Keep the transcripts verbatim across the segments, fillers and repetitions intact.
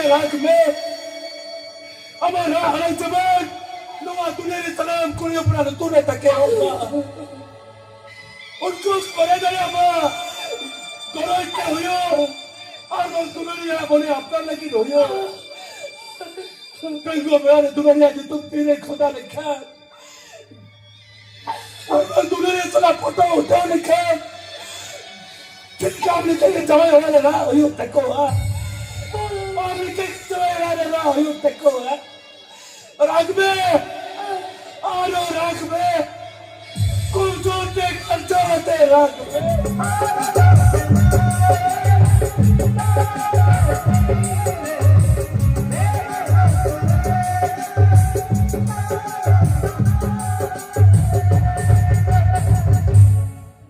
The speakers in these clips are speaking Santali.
ᱨᱟᱜᱽ ᱢᱮ᱾ ᱟᱢᱟᱜ ᱨᱟᱜ ᱟᱲᱟᱝ ᱡᱮᱢᱚᱱ ᱱᱚᱣᱟ ᱫᱩᱱᱤᱭᱟᱹ ᱨᱮ ᱥᱟᱱᱟᱢ ᱠᱩᱲᱤ ᱦᱚᱯᱚᱱᱟᱜ ᱞᱩᱛᱩᱨ ᱨᱮ ᱛᱟᱠᱮᱨᱚᱜ ᱢᱟ᱾ ᱩᱱᱠᱩ ᱠᱚ ᱵᱟᱲᱟᱭ ᱫᱟᱲᱮᱭᱟᱜ ᱢᱟ, ᱜᱚᱨᱚᱡᱽ ᱛᱮ ᱦᱩᱭᱩᱜ ᱟᱨ ᱵᱟᱝ ᱫᱩᱞᱟᱹᱲᱤᱭᱟᱹ ᱵᱚᱞᱮ ᱟᱯᱱᱟᱨ ᱞᱟᱹᱜᱤᱫ ᱦᱩᱭᱩᱜ᱾ ᱰᱟᱺᱜᱩᱣᱟᱹ ᱵᱮᱲᱟ ᱨᱮ ᱫᱩᱞᱟᱹᱲᱤᱭᱟᱹ ᱧᱩᱛᱩᱢ ᱛᱤᱨᱮ ᱠᱷᱚᱫᱟ ᱞᱮᱠᱷᱟᱱ, ᱟᱨ ᱵᱟᱝ ᱫᱩᱞᱟᱹᱲᱤᱭᱟᱹ ᱥᱟᱞᱟᱜ ᱯᱷᱳᱴᱳ ᱩᱴᱷᱟᱹᱣ ᱞᱮᱠᱷᱟᱱ, ᱪᱮᱫ ᱞᱮᱠᱟ ᱟᱢ ᱞᱮᱠᱟ ᱜᱮ ᱡᱟᱶᱟᱭ ᱚᱲᱟᱜ ᱨᱮ ᱨᱟᱜ ᱦᱩᱭᱩᱜ ᱛᱟᱠᱚᱣᱟ? ᱟᱢ ᱞᱮᱠᱟ ᱜᱮ ᱡᱟᱶᱟᱭ ᱚᱲᱟᱜ ᱨᱮ ᱨᱟᱜ ᱦᱩᱭᱩᱜ ᱛᱟᱠᱚᱣᱟ? ᱨᱟᱜᱽ ᱢᱮ, ᱟᱨᱚ ᱨᱟᱜᱽ ᱢᱮ, ᱠᱩᱞ ᱡᱳᱨ ᱛᱮ ᱠᱟᱨᱡᱚ ᱟᱛᱮ ᱨᱟᱜᱽ ᱢᱮ᱾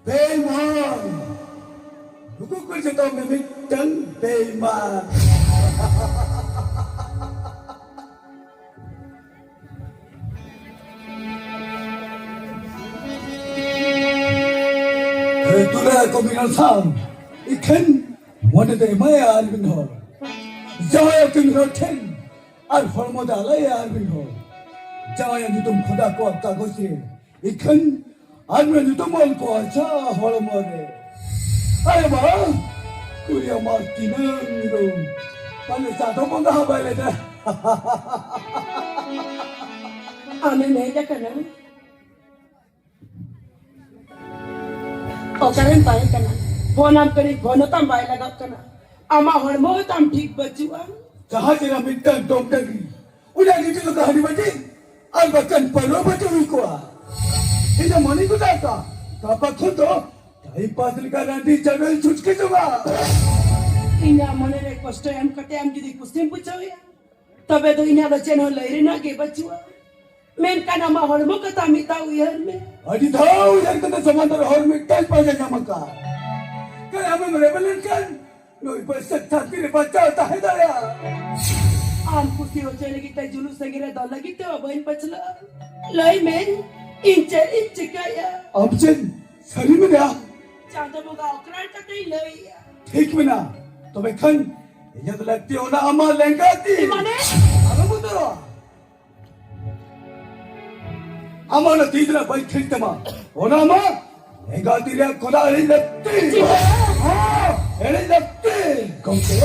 ᱵᱮᱭᱢᱟᱱ! ᱱᱩᱠᱩ ᱠᱚ ᱡᱚᱛᱚ ᱢᱤᱢᱤᱫᱴᱟᱝ ᱵᱮᱭᱢᱟᱱ᱾ ᱦᱮᱸ, ᱛᱩᱞᱟᱹ ᱠᱚ ᱢᱤᱱᱟ ᱥᱟᱢ, ᱤᱠᱷᱟᱹᱱ ᱢᱚᱱᱮ ᱫᱚ ᱮᱢᱟᱭᱟ ᱟᱨ ᱢᱤᱫ ᱦᱚᱲ᱾ ᱡᱟᱶᱟᱭ ᱠᱟᱹᱢᱤ ᱦᱚᱲ ᱴᱷᱮᱱ ᱟᱨ ᱦᱚᱲᱢᱚ ᱫᱚ ᱟᱞᱟᱭᱟ ᱟᱨ ᱢᱤᱫ ᱦᱚᱲ᱾ ᱡᱟᱶᱟᱭ ᱧᱩᱛᱩᱢ ᱠᱷᱚᱫᱟ ᱠᱚᱣᱟ ᱠᱟᱜᱚᱡᱽ ᱨᱮ, ᱤᱠᱷᱟᱹᱱ ᱟᱨ ᱢᱤᱫ ᱧᱩᱛᱩᱢ ᱚᱞ ᱠᱚᱣᱟ ᱡᱟ ᱦᱚᱲᱢᱚ ᱨᱮ᱾ ᱟᱨᱮ ᱵᱟ, ᱠᱩᱲᱤᱭᱟ ᱢᱟ ᱛᱤᱱᱟᱹᱝ ᱨᱩ, ᱯᱟᱞᱮ ᱪᱟᱸᱫᱚ ᱵᱚᱸᱜᱟ ᱦᱚᱸ ᱵᱟᱭ ᱞᱟᱹᱭ ᱫᱟ᱾ ᱟᱢᱮᱢ ᱦᱮᱡ ᱟᱠᱟᱱᱟ? ᱚᱠᱟᱨᱮᱢ ᱛᱟᱦᱮᱸ ᱠᱟᱱᱟ? ᱯᱷᱳᱱ ᱟᱢ ᱠᱟᱹᱱᱟᱹᱧ, ᱯᱷᱳᱱ ᱦᱚᱸᱛᱟᱢ ᱵᱟᱭ ᱞᱟᱜᱟᱜ ᱠᱟᱱᱟ᱾ ᱟᱢᱟᱜ ᱦᱚᱲᱢᱚ ᱦᱚᱸᱛᱟᱢ ᱴᱷᱤᱠ ᱵᱟᱹᱪᱩᱜᱼᱟ᱾ ᱡᱟᱦᱟᱸ ᱪᱮᱫ ᱢᱤᱫᱴᱟᱝ ᱰᱚᱢ ᱰᱟᱹᱝᱨᱤ, ᱩᱱᱤᱭᱟᱜ ᱧᱩᱛᱩᱢ ᱫᱚ ᱦᱟᱹᱰᱤ ᱵᱟᱹᱴᱤ, ᱟᱨ ᱵᱟᱠᱷᱟᱱ ᱯᱟᱹᱨᱣᱟᱹ ᱵᱟᱹᱴᱤ ᱦᱩᱭ ᱠᱚᱜᱼᱟ᱾ ᱤᱧ ᱫᱚ ᱢᱚᱱᱮ ᱠᱚ ᱫᱟᱠᱟ, ᱜᱟᱯᱟ ᱠᱷᱚᱱ ᱫᱚ ᱴᱟᱭᱤᱢ ᱯᱟᱥ ᱞᱮᱠᱟ ᱨᱟᱺᱰᱤ ᱡᱟᱜᱟᱞ ᱪᱷᱩᱴᱠᱤ ᱡᱚᱝᱟ᱾ ᱤᱧᱟᱜ ᱢᱚᱱᱮ ᱨᱮ ᱠᱚᱥᱴᱚ ᱮᱢ ᱠᱟᱛᱮ ᱟᱢ ᱡᱩᱫᱤ ᱠᱩᱥᱤᱢ ᱵᱩᱡᱷᱟᱹᱣᱮᱭᱟ, ᱛᱚᱵᱮ ᱫᱚ ᱤᱧᱟᱜ ᱫᱚ ᱪᱮᱫ ᱦᱚᱸ ᱞᱟᱹᱭ ᱨᱮᱱᱟᱜ ᱜᱮ ᱵᱟᱹᱪᱩᱜᱼᱟ᱾ ᱢᱮᱱᱠᱷᱟᱱ ᱟᱢᱟᱜ ᱦᱚᱲᱢᱚ ᱠᱟᱛᱷᱟ ᱢᱤᱫ ᱫᱷᱟᱣ ᱩᱭᱦᱟᱹᱨ ᱢᱮ᱾ ᱟᱹᱰᱤ ᱫᱷᱟᱣ ᱩᱭᱦᱟᱹᱨ ᱠᱟᱛᱮ ᱥᱚᱢᱟᱱ ᱫᱚ ᱦᱚᱲ ᱢᱤᱫᱴᱟᱝ ᱯᱟᱸᱡᱟ ᱧᱟᱢ ᱟᱠᱟᱫ᱾ ᱠᱟᱨᱚᱱ ᱟᱢᱮᱢ ᱨᱮᱵᱮᱞ ᱞᱮᱱᱠᱷᱟᱱ ᱱᱩᱭ ᱵᱟᱹᱭᱥᱟᱹᱠᱷ ᱫᱷᱟᱹᱨᱛᱤ ᱨᱮ ᱵᱟᱧᱪᱟᱣ ᱛᱟᱦᱮᱸ ᱫᱟᱲᱮᱭᱟᱜᱼᱟ᱾ ᱟᱢ ᱠᱩᱥᱤ ᱦᱚᱪᱚᱭ ᱞᱟᱹᱜᱤᱫ ᱛᱮ ᱡᱩᱞᱩᱜ ᱥᱮᱸᱜᱮᱞ ᱨᱮ ᱫᱚᱱ ᱞᱟᱹᱜᱤᱫ ᱛᱮ ᱦᱚᱸ ᱵᱟᱹᱧ ᱯᱟᱹᱪᱷᱞᱟᱹᱜᱼᱟ᱾ ᱞᱟᱹᱭ ᱢᱮ, ᱤᱧ ᱪᱮᱫ ᱤᱧ ᱪᱤᱠᱟᱹᱭᱟ? ᱟᱢ ᱪᱮᱫ ᱥᱟᱹᱨᱤ ᱢᱮᱱᱟᱜᱼᱟ? ᱪᱟᱸᱫᱚ ᱵᱚᱸᱜᱟ ᱚᱠᱨᱟᱲ ᱠᱟᱛᱮᱧ ᱞᱟᱹᱭᱮᱜᱼᱟ᱾ ᱴᱷᱤᱠ ᱢᱮᱱᱟᱜᱼᱟ᱾ ᱛᱚᱵᱮ ᱠᱷᱟᱱ ᱤᱧᱟᱹᱜ ᱫᱚ ᱞᱟᱹᱠᱛᱤ ᱚᱱᱟ ᱟᱢᱟᱜ ᱞᱮᱸᱜᱟ ᱛᱤ᱾ ᱢᱟᱱᱮ? ᱟᱞᱚᱢ ᱵᱚᱛᱚᱨᱚᱜᱼᱟ᱾ ᱟᱢᱟᱜ ᱚᱱᱟ ᱛᱤ ᱨᱮᱱᱟᱜ ᱵᱟᱹᱧ ᱠᱷᱤᱞ ᱛᱟᱢᱟ᱾ ᱚᱱᱟ ᱟᱢᱟᱜ ᱞᱮᱸᱜᱟ ᱛᱤ ᱨᱮᱭᱟᱜ ᱠᱚᱨᱟᱣ ᱟᱹᱰᱤ ᱞᱟᱹᱠᱛᱤ᱾ ᱪᱮᱫ? ᱦᱚᱸ, ᱟᱹᱰᱤ ᱞᱟᱹᱠᱛᱤ᱾ ᱜᱚᱢᱠᱮ,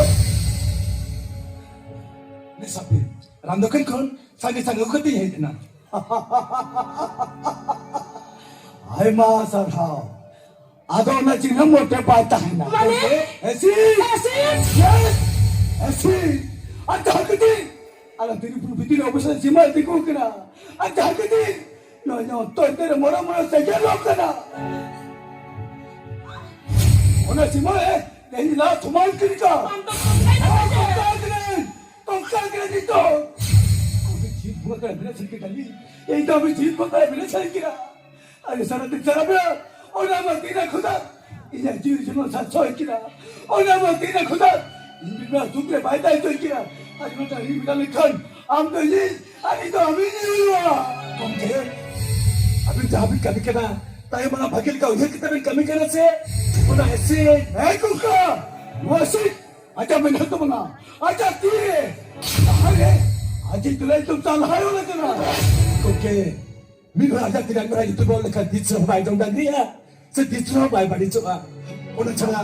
ᱱᱮ ᱥᱟᱯᱤ, ᱨᱟᱢ ᱫᱚᱠᱟᱱ ᱠᱷᱚᱱ ᱥᱟᱸᱜᱮ ᱥᱟᱸᱜᱮ ᱟᱹᱜᱩ ᱠᱟᱛᱮᱧ ᱦᱮᱡ ᱮᱱᱟ᱾ ᱟᱭᱢᱟ ᱥᱟᱨᱦᱟᱣ᱾ ᱟᱫᱚ ᱚᱱᱟ ᱪᱤᱱᱦᱟᱹ ᱢᱚᱴᱷᱮ ᱵᱟᱭ ᱛᱟᱦᱮᱱᱟ᱾ ᱢᱟᱱᱮ? ᱮᱥᱤᱰ! ᱮᱥᱤᱰ! ᱭᱮᱥ! ᱮᱥᱤᱰ! ᱟᱨ ᱡᱟᱦᱟᱸ ᱠᱟᱹᱴᱤᱡ ᱟᱞᱮ ᱛᱤᱨᱤᱯᱩᱨ ᱵᱷᱤᱛᱤᱨ ᱨᱮ ᱚᱵᱚᱥᱥᱳᱭ ᱥᱤᱢᱟᱹ ᱤᱫᱤ ᱠᱚ ᱠᱟᱱᱟ᱾ ᱟᱨ ᱡᱟᱦᱟᱸ ᱠᱟᱹᱴᱤᱡ ᱱᱚᱜᱼᱚᱭ ᱱᱚᱣᱟ ᱛᱚᱭᱛᱮ ᱨᱮ ᱢᱚᱨᱟ ᱢᱚᱨᱟ ᱥᱮᱸᱜᱮᱞ ᱞᱚᱜ ᱠᱟᱱᱟ᱾ ᱚᱱᱟ ᱥᱤᱢᱟᱹ ᱨᱮ ᱛᱮᱦᱮᱧ ᱞᱟᱦᱟ ᱥᱚᱢᱟᱱ ᱠᱤᱱ ᱠᱟ᱾ ᱟᱢ ᱫᱚ ᱠᱚᱝᱠᱟᱭ ᱫᱚ ᱠᱚᱝᱠᱟ ᱠᱟᱹᱱᱟᱹᱧ, ᱠᱚᱝᱠᱟ ᱠᱟᱹᱱᱟᱹᱧ ᱱᱤᱛᱚᱜ᱾ ᱟᱢ ᱫᱚ ᱡᱤᱵᱽ ᱵᱚᱸᱜᱟ ᱠᱟᱱᱟ, ᱵᱤᱱᱟᱹ ᱥᱟᱹᱨᱤ ᱠᱟᱹᱱᱟᱹᱧ᱾ ᱤᱧ ᱫᱚ ᱟᱢ ᱡᱤᱵᱽ ᱵᱚᱸᱜᱟ ᱵᱤᱱᱟᱹ ᱥᱟᱹᱨᱤ ᱠᱟᱱᱟ᱾ ᱟᱨ ᱥᱟᱨᱟ ᱫᱤᱱ ᱥᱟᱨᱟ ᱵᱮᱲᱟ ᱚᱱᱟ ᱢᱟ ᱛᱤᱱᱟᱹᱜ ᱠᱷᱚᱫᱟ ᱤᱧᱟᱹᱜ ᱡᱤᱣᱤ ᱡᱤᱵᱚᱱ ᱥᱟᱨᱥᱟᱣ ᱠᱮᱫᱟ᱾ ᱚᱱᱟ ᱢᱟ ᱛᱤᱱᱟᱹᱜ ᱠᱷᱚᱫᱟ ᱤᱧ ᱵᱮᱲᱟ ᱫᱩᱠ ᱨᱮ ᱵᱟᱭ ᱛᱟᱦᱮᱸ ᱦᱚᱪᱚ ᱠᱮᱫᱟ᱾ ᱟᱨ ᱱᱚᱣᱟ ᱨᱤᱱ ᱵᱮᱲᱟ ᱞᱮᱠᱷᱟᱱ ᱟᱢ ᱫᱚ ᱤᱧ ᱟᱨ ᱤᱧ ᱫᱚ ᱟᱢᱤᱧ ᱧᱩᱨᱩᱜᱼᱟ᱾ ᱜᱚᱢᱠᱮ, ᱟᱹᱵᱤᱱ ᱡᱟᱦᱟᱸ ᱵᱤᱱ ᱠᱟᱹᱢᱤ ᱠᱟᱱᱟ, ᱛᱟᱭᱚᱢ ᱚᱱᱟ ᱵᱷᱟᱜᱮ ᱞᱮᱠᱟ ᱩᱭᱦᱟᱹᱨ ᱠᱟᱛᱮ ᱵᱤᱱ ᱠᱟᱹᱢᱤ ᱠᱟᱱᱟ ᱥᱮ? ᱚᱱᱟ ᱮᱥᱤᱰ᱾ ᱦᱮᱸ ᱜᱚᱢᱠᱮ, ᱱᱚᱣᱟ ᱮᱥᱤᱰ ᱟᱡᱟᱜ ᱢᱮᱫᱦᱟ ᱫᱚ ᱵᱟᱝᱟ, ᱟᱡᱟᱜ ᱛᱤ ᱨᱮ᱾ ᱛᱟᱦᱞᱮ ᱟᱡᱤᱡ ᱫᱩᱞᱟᱹᱲ ᱫᱚ ᱪᱟᱞᱦᱟᱭ ᱚᱞ ᱟᱠᱟᱱᱟ᱾ ᱜᱚᱢᱠᱮ, ᱢᱤᱫ ᱦᱚᱲ ᱟᱡᱟᱜ ᱛᱤᱨᱟᱜ ᱢᱮᱨᱟ ᱧᱩᱛᱩᱢ ᱚᱞ ᱞᱮᱠᱷᱟᱱ ᱛᱤᱥ ᱨᱮᱦᱚᱸ ᱵᱟᱭ ᱡᱚᱝ ᱰᱟᱝᱨᱤᱜᱼᱟ, ᱥᱮ ᱛᱤᱥ ᱨᱮᱦᱚᱸ ᱵᱟᱭ ᱵᱟᱹᱲᱤᱡᱚᱜᱼᱟ᱾ ᱚᱱᱟ ᱪᱷᱟᱲᱟ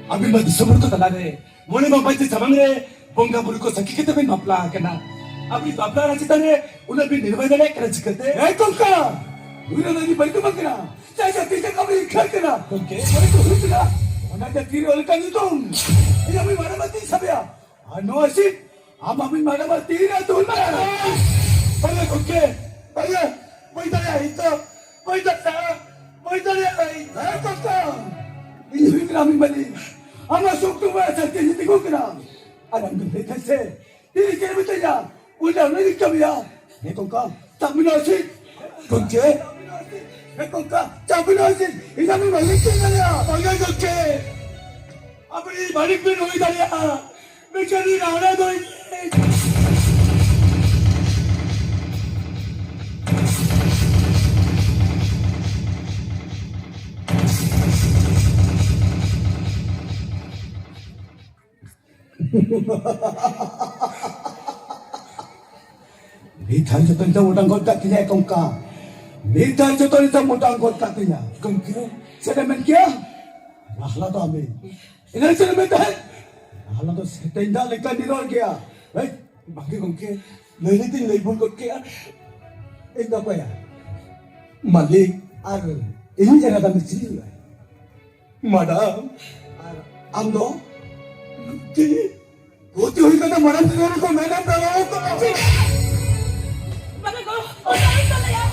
ᱟᱹᱵᱤᱱ ᱢᱟ ᱫᱤᱥᱚᱢ ᱦᱚᱲ ᱠᱚ ᱛᱟᱞᱟᱨᱮ ᱢᱚᱬᱮ ᱢᱟᱯᱟᱡᱤ ᱥᱟᱢᱟᱝ ᱨᱮ ᱵᱚᱸᱜᱟ ᱵᱩᱨᱩ ᱠᱚ ᱥᱟᱹᱠᱷᱤ ᱠᱟᱛᱮ ᱵᱤᱱ ᱵᱟᱯᱞᱟ ᱟᱠᱟᱱᱟ᱾ ᱟᱹᱵᱤᱱ ᱵᱟᱯᱞᱟ ᱨᱟᱡᱽ ᱪᱮᱛᱟᱱ ᱨᱮ ᱩᱱᱟᱹᱜ ᱵᱤᱱ ᱱᱤᱨᱵᱷᱚᱨ ᱫᱟᱲᱮᱭᱟᱜ ᱠᱟᱱᱟ ᱪᱤᱠᱟᱹᱛᱮ? ᱦᱮᱸ ᱜᱚᱢᱠᱮ, ᱩᱱᱤ ᱫᱚ ᱤᱧ ᱵᱟᱹᱧ ᱫᱩᱢᱟᱹ ᱠᱟᱱᱟ, ᱪᱟᱭ ᱪᱟᱭ ᱛᱤ ᱡᱟᱸᱜᱟ ᱵᱤᱱ ᱠᱷᱟᱹᱲ ᱠᱟᱱᱟ᱾ ᱜᱚᱢᱠᱮ, ᱚᱱᱟ ᱫᱚ ᱦᱩᱭᱩᱜ ᱠᱟᱱᱟ, ᱚᱱᱟ ᱫᱚ ᱛᱤᱨᱮ ᱚᱞ ᱠᱟᱱ ᱧᱩᱛᱩᱢ᱾ ᱤᱧ ᱟᱹᱵᱤᱱ ᱢᱟᱨᱟᱝ ᱢᱟ ᱛᱤᱧ ᱥᱟᱵᱮᱭᱟ᱾ ᱟᱨ ᱱᱚᱣᱟ ᱥᱤᱴ ᱟᱢ ᱟᱹᱵᱤᱱ ᱢᱟᱰᱟᱢ ᱛᱤᱨᱮ ᱫᱩᱞ ᱢᱮ᱾ ᱵᱟᱝᱟ ᱜᱚᱢᱠᱮ, ᱵᱟᱝᱟ, ᱵᱟᱹᱧ ᱫᱟᱲᱮᱭᱟᱜᱼᱟ, ᱤᱧ ᱫᱚ ᱵᱟᱹᱧ ᱫᱟᱲᱮᱭᱟᱜᱼᱟ, ᱵᱟᱹᱧ ᱫᱟᱲᱮᱭᱟᱜᱼᱟ ᱤᱧ᱾ ᱦᱮᱸ ᱠᱟᱠᱟ, ᱤᱧ ᱦᱩᱭ ᱠᱟᱱᱟ ᱟᱢᱤᱡ ᱢᱟᱹᱞᱤᱠ᱾ ᱟᱢᱟᱜ ᱥᱩᱠ ᱫᱩᱠ ᱨᱮ ᱥᱟᱹᱛᱤ ᱤᱧ ᱛᱤᱸᱜᱩ ᱠᱟᱱᱟ᱾ ᱟᱨ ᱟᱢ ᱫᱚ ᱞᱟᱹᱭ ᱠᱷᱟᱱ ᱥᱮ, ᱛᱤᱨᱮ ᱪᱮᱫ ᱮᱢ ᱢᱤᱛᱟᱹᱧᱟ? ᱩᱱᱤ ᱫᱚ ᱩᱱᱤ ᱜᱮ ᱠᱟᱹᱢᱤᱭᱟ᱾ ᱦᱮᱸ ᱠᱟᱠᱟ, ᱪᱟᱵᱤᱱᱟ ᱥᱤᱴ᱾ ᱜᱚᱢᱠᱮ᱾ ᱦᱮᱸ ᱠᱟᱠᱟ, ᱪᱟᱵᱤᱱᱟ ᱥᱤᱴ᱾ ᱤᱧ ᱟᱢᱤᱡ ᱢᱟᱹᱞᱤᱠ ᱠᱟᱱ ᱜᱮᱭᱟ᱾ ᱵᱟᱝᱟ ᱜᱚᱢᱠᱮ, ᱟᱢ ᱤᱧ ᱢᱟᱹᱞᱤᱠ ᱵᱤᱱ ᱦᱩᱭ ᱫᱟᱲᱮᱭᱟᱜᱼᱟ᱾ ᱢᱮᱱᱠᱷᱟᱱ ᱤᱧ ᱨᱟᱣᱲᱟ ᱫᱚ ᱤᱧ ᱢᱤᱫ ᱫᱷᱟᱣ ᱡᱚᱛᱚ ᱧᱤᱫᱟᱹ ᱚᱴᱟᱝ ᱜᱚᱫ ᱠᱟᱜ ᱛᱤᱧᱟᱹ ᱠᱚᱝᱠᱟ᱾ ᱢᱤᱫ ᱫᱷᱟᱣ ᱡᱚᱛᱚ ᱧᱤᱫᱟᱹ ᱚᱴᱟᱝ ᱜᱚᱫ ᱠᱟᱜ ᱛᱤᱧᱟᱹ᱾ ᱜᱚᱢᱠᱮ, ᱪᱮᱫ ᱮᱢ ᱢᱮᱱ ᱠᱮᱭᱟ? ᱨᱟᱦᱞᱟ ᱫᱚ ᱟᱢᱮ᱾ ᱮᱱᱟᱝ ᱪᱮᱫ ᱮᱢ ᱢᱮᱱ ᱛᱟᱦᱮᱸᱫ? ᱨᱟᱦᱞᱟ ᱫᱚ ᱥᱮᱛᱮᱧ ᱫᱟᱜ ᱞᱮᱠᱟ ᱱᱤᱨᱚᱲ ᱜᱮᱭᱟ᱾ ᱦᱮᱭ, ᱵᱟᱝᱜᱮ ᱜᱚᱢᱠᱮ, ᱞᱟᱹᱭ ᱞᱟᱹᱭ ᱛᱤᱧ ᱞᱟᱹᱭ ᱵᱷᱩᱞ ᱜᱚᱫ ᱠᱮᱜᱼᱟ᱾ ᱤᱧ ᱫᱚ ᱚᱠᱚᱭᱟ? ᱢᱟᱹᱞᱤᱠ ᱟᱨ ᱤᱧᱤᱡ ᱮᱨᱟ ᱫᱚ ᱪᱤᱞᱤ ᱦᱩᱭᱩᱜᱼᱟ? ᱢᱟᱰᱟᱢ, ᱟᱨ ᱟᱢ ᱫᱚ? ᱞᱩᱛᱤ᱾ ᱞᱩᱛᱤ ᱦᱩᱭ ᱠᱟᱛᱮ ᱢᱟᱰᱟᱢ ᱫᱚ ᱱᱚᱣᱟ ᱠᱚ ᱢᱮᱱᱟ ᱫᱟᱲᱮᱭᱟᱜ ᱠᱟᱱᱟ᱾ ᱵᱟᱵᱟ ᱜᱚ, ᱚᱱᱟ ᱦᱩᱭᱩᱜ ᱛᱟᱞᱮᱭᱟ᱾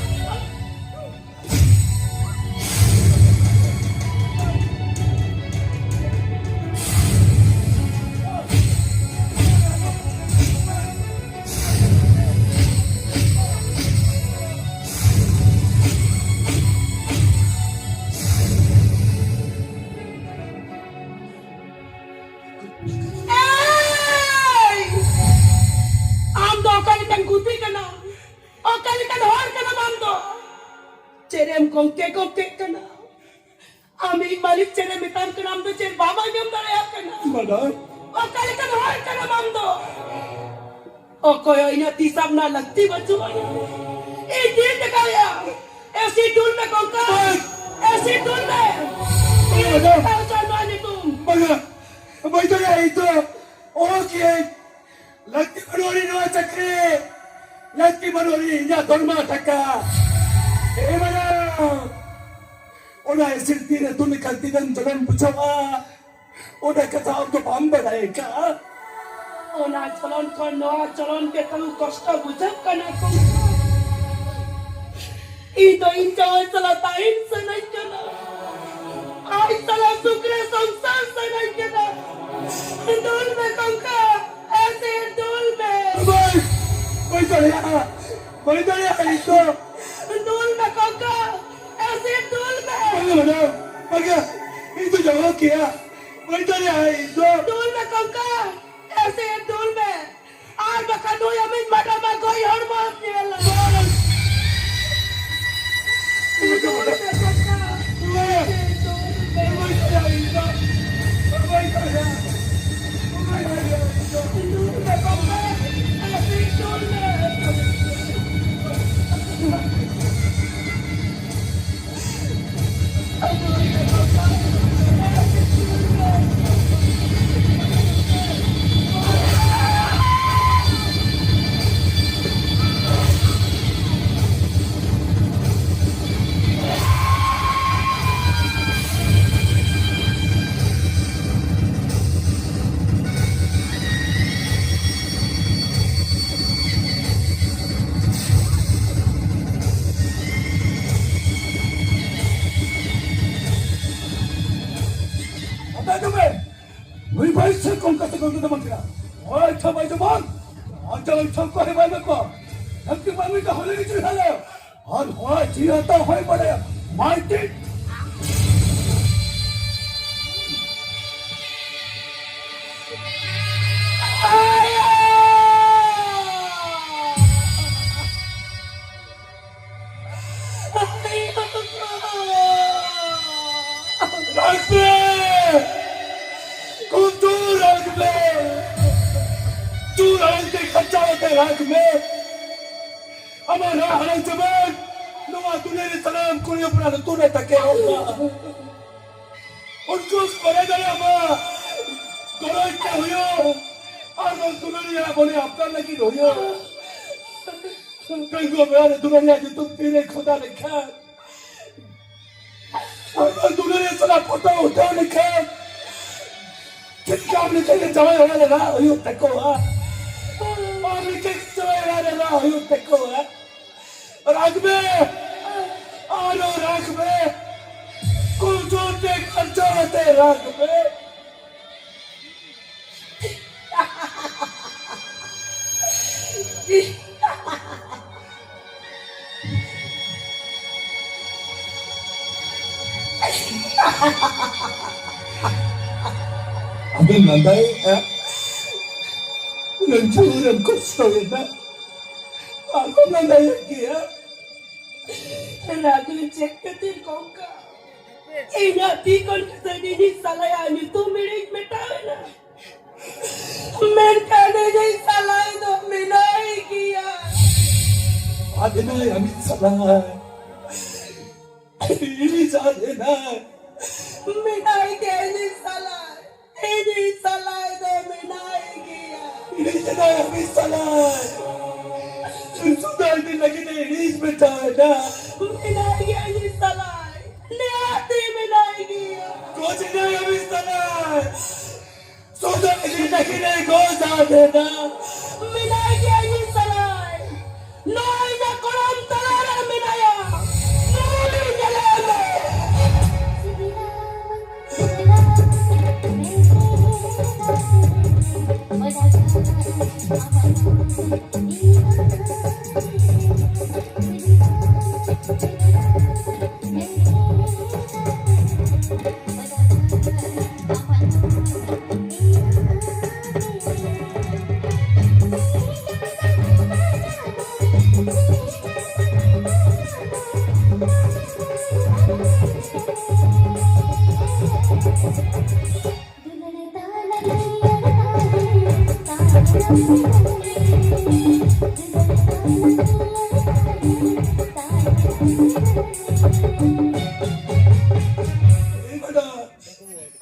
ᱮᱭ! ᱟᱢ ᱫᱚ ᱚᱠᱟ ᱞᱮᱠᱟᱱ ᱜᱩᱛᱤ ᱠᱟᱱᱟᱢ? ᱚᱠᱟ ᱞᱮᱠᱟᱱ ᱦᱚᱲ ᱠᱟᱱᱟᱢ ᱟᱢ ᱫᱚ? ᱪᱮᱫ ᱮᱢ ᱜᱚᱝᱠᱮ ᱜᱚᱝᱠᱮᱜ ᱠᱟᱱᱟ? ᱟᱢᱤᱡ ᱢᱟᱹᱞᱤᱠ ᱪᱮᱫ ᱮ ᱢᱮᱛᱟᱢ ᱠᱟᱱᱟ, ᱟᱢ ᱫᱚ ᱪᱮᱫ ᱵᱟᱢ ᱟᱸᱡᱚᱢ ᱫᱟᱲᱮᱭᱟᱜ ᱠᱟᱱᱟ? ᱢᱟᱰᱟᱢ᱾ ᱚᱠᱟ ᱞᱮᱠᱟᱱ ᱦᱚᱲ ᱠᱟᱱᱟᱢ ᱟᱢ ᱫᱚ? ᱚᱠᱚᱭ ᱦᱚᱸ ᱤᱧᱟᱹᱜ ᱛᱤ ᱥᱟᱵ ᱨᱮᱱᱟᱜ ᱞᱟᱹᱠᱛᱤ ᱵᱟᱹᱪᱩᱜ ᱟᱱᱟ᱾ ᱤᱧ ᱛᱤ ᱛᱮ ᱠᱟᱭᱟ᱾ ᱮᱥᱤᱰ ᱫᱩᱞ ᱢᱮ ᱜᱚᱝᱠᱟ᱾ ᱵᱟᱝ᱾ ᱮᱥᱤᱰ ᱫᱩᱞ ᱢᱮ᱾ ᱵᱟᱝ, ᱢᱟᱰᱟᱢ᱾ ᱤᱧ ᱛᱟᱣ ᱪᱟᱸᱫᱳ ᱧᱩᱛᱩᱢ᱾ ᱵᱟᱝᱟ, ᱵᱟᱹᱧ ᱫᱟᱲᱮᱭᱟᱜᱼᱟ, ᱤᱧ ᱫᱚ ᱚᱦᱚ ᱠᱤᱭᱟᱹᱧ᱾ ᱞᱟᱹᱠᱛᱤ ᱵᱟᱹᱱᱩᱜ ᱟᱹᱱᱤᱡ ᱱᱚᱣᱟ ᱪᱟᱹᱠᱨᱤ, ᱞᱟᱹᱠᱛᱤ ᱵᱟᱹᱱᱩᱜ ᱟᱹᱱᱤᱡ ᱤᱧᱟᱹᱜ ᱫᱚᱨᱢᱟ ᱴᱟᱠᱟ᱾ ᱦᱮᱸ ᱢᱟᱰᱟᱢ, ᱚᱱᱟ ᱮᱥᱤᱰ ᱛᱤ ᱨᱮ ᱫᱩᱞ ᱞᱮᱠᱷᱟᱱ ᱛᱤᱱᱟᱹᱜ ᱡᱚᱞᱚᱱ ᱵᱩᱡᱷᱟᱹᱜᱼᱟ, ᱚᱱᱟ ᱠᱟᱛᱷᱟ ᱟᱢ ᱫᱚ ᱵᱟᱢ ᱵᱟᱲᱟᱭ ᱟᱠᱟᱫᱼᱟ᱾ ᱚᱱᱟ ᱡᱚᱞᱚᱱ ᱠᱷᱚᱱ ᱱᱚᱣᱟ ᱡᱚᱞᱚᱱ ᱜᱮ ᱛᱟᱹᱦᱩ ᱠᱚᱥᱴᱚ ᱵᱩᱡᱷᱟᱹᱜ ᱠᱟᱱᱟ ᱠᱚ᱾ ᱤᱧ ᱫᱚ ᱤᱧ ᱡᱟᱶᱟᱭ ᱥᱟᱞᱟᱜ ᱛᱟᱦᱮᱱ ᱥᱟᱱᱟᱧ ᱠᱟᱱᱟ᱾ ᱟᱡ ᱥᱟᱞᱟᱜ ᱥᱩᱠ ᱨᱮ ᱥᱚᱝᱥᱟᱨ ᱥᱟᱱᱟᱧ ᱠᱟᱱᱟ᱾ ᱫᱩᱞ ᱢᱮ ᱠᱚᱝᱠᱟ, ᱮᱥᱤᱰ ᱫᱩᱞ ᱢᱮ᱾ ᱵᱟᱹᱧ, ᱵᱟᱹᱧ ᱫᱟᱲᱮᱭᱟᱜᱼᱟ, ᱵᱟᱹᱧ ᱫᱟᱲᱮᱭᱟᱜᱼᱟ ᱤᱧ ᱫᱚ᱾ ᱫᱩᱞ ᱢᱮ ᱠᱚᱝᱠᱟ, ᱮᱥᱤᱰ ᱫᱩᱞ ᱢᱮ᱾ ᱵᱟᱝᱟ ᱢᱟᱰᱟᱢ, ᱵᱟᱝᱟ, ᱤᱧ ᱫᱚ ᱡᱟᱶᱟᱭ ᱠᱮᱭᱟ, ᱵᱟᱹᱧ ᱫᱟᱲᱮᱭᱟᱜᱼᱟ ᱤᱧ ᱫᱚ᱾ ᱫᱩᱞ ᱢᱮ ᱠᱚᱝᱠᱟ, ᱮᱥᱤᱰ ᱫᱩᱞ ᱢᱮ᱾ ᱟᱨ ᱵᱟᱠᱷᱟᱱ ᱱᱩᱭ ᱟᱢᱤᱡ ᱢᱟᱰᱟᱢ ᱟᱜ ᱜᱚᱡ ᱦᱚᱲᱢᱚᱢ ᱧᱮᱞᱟ᱾ ᱵᱟᱝ᱾ ᱫᱩᱞ ᱢᱮ ᱠᱚᱝᱠᱟ, ᱮᱥᱤᱰ ᱫᱩᱞ ᱢᱮ᱾ ᱵᱟᱝ᱾ ᱵᱟᱝ᱾ ᱥᱮ ᱠᱚᱝᱠᱟ ᱥᱮ ᱠᱚᱝᱠᱟ ᱫᱚ ᱵᱟᱝ ᱠᱟᱱᱟ᱾ ᱦᱚᱲ ᱴᱷᱟᱹᱣ ᱵᱟᱭ ᱫᱚ ᱵᱟᱝ᱾ ᱟᱨ ᱡᱟᱦᱟᱸᱭ ᱴᱷᱟᱹᱣ ᱠᱚ ᱦᱮ ᱵᱟᱭ ᱢᱮ ᱠᱚ᱾ ᱫᱷᱟᱹᱨᱛᱤ ᱢᱟᱹᱱᱢᱤ ᱠᱚ ᱦᱚᱞᱮ ᱜᱮ ᱪᱩᱭ ᱦᱟᱞᱮ᱾ ᱟᱨ ᱦᱚᱲ ᱡᱤᱣᱤ ᱦᱟᱛᱟᱣ ᱦᱚᱭ ᱵᱟᱲᱟᱭᱟ᱾ ᱢᱟᱭ ᱴᱤ᱾ ᱨᱟᱜᱽ ᱢᱮ! ᱠᱩᱱᱛᱩ ᱨᱟᱜᱽ ᱢᱮ! ᱛᱩ ᱨᱟᱜᱽ ᱛᱮ ᱠᱷᱟᱪᱟᱣ ᱛᱮ ᱨᱟᱜᱽ ᱢᱮ! ᱟᱢᱟᱜ ᱨᱟᱜ ᱟᱲᱟᱝ ᱡᱮᱢᱚᱱ ᱱᱚᱣᱟ ᱫᱩᱱᱤᱭᱟᱹ ᱨᱮ ᱥᱟᱱᱟᱢ ᱠᱩᱲᱤ ᱦᱚᱯᱚᱱᱟᱜ ᱞᱩᱛᱩᱨ ᱨᱮ ᱛᱟᱠᱮᱨᱚᱜ ᱢᱟ᱾ ᱩᱱᱠᱩ ᱠᱚᱨᱮ ᱫᱟᱲᱮᱭᱟᱜ ᱢᱟ᱾ ᱜᱚᱨᱚᱡᱽ ᱛᱮ ᱦᱩᱭᱩᱜ᱾ ᱟᱨ ᱵᱟᱝ ᱫᱩᱞᱟᱹᱲᱤᱭᱟᱹ ᱵᱚᱞᱮ ᱟᱯᱱᱟᱨ ᱞᱟᱹᱜᱤᱫ ᱦᱩᱭᱩᱜ᱾ ᱰᱟᱺᱜᱩᱣᱟᱹ ᱵᱮᱲᱟ ᱨᱮ ᱫᱩᱞᱟᱹᱲᱤᱭᱟᱹ ᱧᱩᱛᱩᱢ ᱛᱤᱨᱮ ᱠᱷᱚᱫᱟ ᱞᱮᱠᱷᱟᱱ, ᱟᱨ ᱫᱩᱞᱟᱹᱲᱤᱭᱟᱹ ᱥᱟᱞᱟᱜ ᱯᱷᱳᱴᱳ ᱩᱴᱷᱟᱹᱣ ᱞᱮᱠᱷᱟᱱ, ᱪᱮᱫ ᱞᱮᱠᱟ ᱟᱢ ᱞᱮᱠᱟ ᱜᱮ ᱡᱟᱶᱟᱭ ᱚᱲᱟᱜ ᱨᱮ ᱨᱟᱜ ᱦᱩᱭᱩᱜ ᱛᱟᱠᱚᱣᱟ? ᱟᱢ ᱞᱮᱠᱟ ᱜᱮ ᱡᱟᱶᱟᱭ ᱚᱲᱟᱜ ᱨᱮ ᱨᱟᱜ ᱦᱩᱭᱩᱜ ᱛᱟᱠᱚᱣᱟ? ᱨᱟᱜᱽ ᱢᱮ, ᱟᱨᱚ ᱨᱟᱜᱽ ᱢᱮ, ᱠᱩᱞ ᱡᱳᱨ ᱛᱮ ᱠᱟᱨᱡᱚ ᱟᱛᱮ ᱨᱟᱜᱽ ᱢᱮ᱾ ᱟᱫᱚ ᱞᱟᱸᱫᱟᱭᱮᱫᱼᱟ, ᱩᱱᱟᱹᱜ ᱡᱳᱨᱮᱢ ᱠᱚᱥᱴᱚᱭᱮᱱᱟ, ᱟᱨᱦᱚᱸ ᱞᱟᱸᱫᱟᱭᱮᱫ ᱜᱮᱭᱟ᱾ ᱨᱟᱜᱽ ᱪᱮᱫ ᱠᱷᱟᱹᱛᱤᱨ ᱜᱚᱝᱠᱟ? ᱤᱧᱟᱜ ᱛᱤ ᱠᱷᱚᱱ ᱥᱟᱹᱨᱤᱧ ᱥᱟᱞᱟᱭᱟ, ᱧᱩᱛᱩᱢ ᱦᱤᱲᱤᱧ ᱢᱮᱴᱟᱣ ᱮᱱᱟ᱾ ᱢᱮᱱᱠᱷᱟᱱ ᱤᱧᱤᱡ ᱥᱟᱞᱟᱭ ᱫᱚ ᱢᱮᱱᱟᱭ ᱜᱮᱭᱟ᱾ ᱟᱫ ᱮᱱᱟᱭ ᱟᱢᱤᱡ ᱥᱟᱞᱟᱭ᱾ ᱤᱧᱤᱡ ᱟᱫ ᱮᱱᱟᱭ᱾ ᱢᱮᱱᱟᱭ ᱜᱮᱭᱟ ᱤᱧᱤᱡ ᱥᱟᱞᱟᱭ᱾ ᱤᱧᱤᱡ ᱥᱟᱞᱟᱭ ᱫᱚ ᱢᱮᱱᱟᱭ ᱜᱮᱭᱟ᱾ ᱤᱧᱤᱡ ᱢᱮᱱᱟᱭᱟ, ᱤᱧᱤᱡ ᱥᱟᱞᱟᱭ᱾ ᱥᱩᱫᱷᱟᱹ ᱤᱫᱤ ᱞᱟᱹᱜᱤᱫ ᱮ ᱤᱧᱤᱡ ᱢᱮᱛᱟᱭ ᱫᱟ᱾ ᱢᱮᱱᱟᱭ ᱜᱮᱭᱟ ᱤᱧᱤᱡ ᱥᱟᱞᱟᱭ᱾ ᱱᱮᱦᱟᱛᱤ ᱢᱮᱱᱟᱭ ᱜᱮᱭᱟ᱾ ᱜᱚᱡ ᱮᱱᱟᱭ ᱤᱧᱤᱡ ᱥᱟᱞᱟᱭ᱾ ᱥᱩᱫᱷᱟᱹ ᱤᱫᱤ ᱞᱟᱹᱜᱤᱫ ᱮ ᱜᱚᱡ ᱟᱫᱮ ᱫᱟ᱾ ᱢᱮᱱᱟᱭ ᱜᱮᱭᱟ ᱤᱧᱤᱡ ᱥᱟᱞᱟᱭ᱾ ᱱᱚᱜᱼᱚᱭ ᱤᱧᱟᱹᱜ ᱠᱚᱲᱟᱢ ᱛᱟᱞᱟᱨᱮ ᱢᱮᱱᱟᱭᱟ᱾ ᱱᱩᱭ ᱧᱮᱞᱮ ᱢᱮ᱾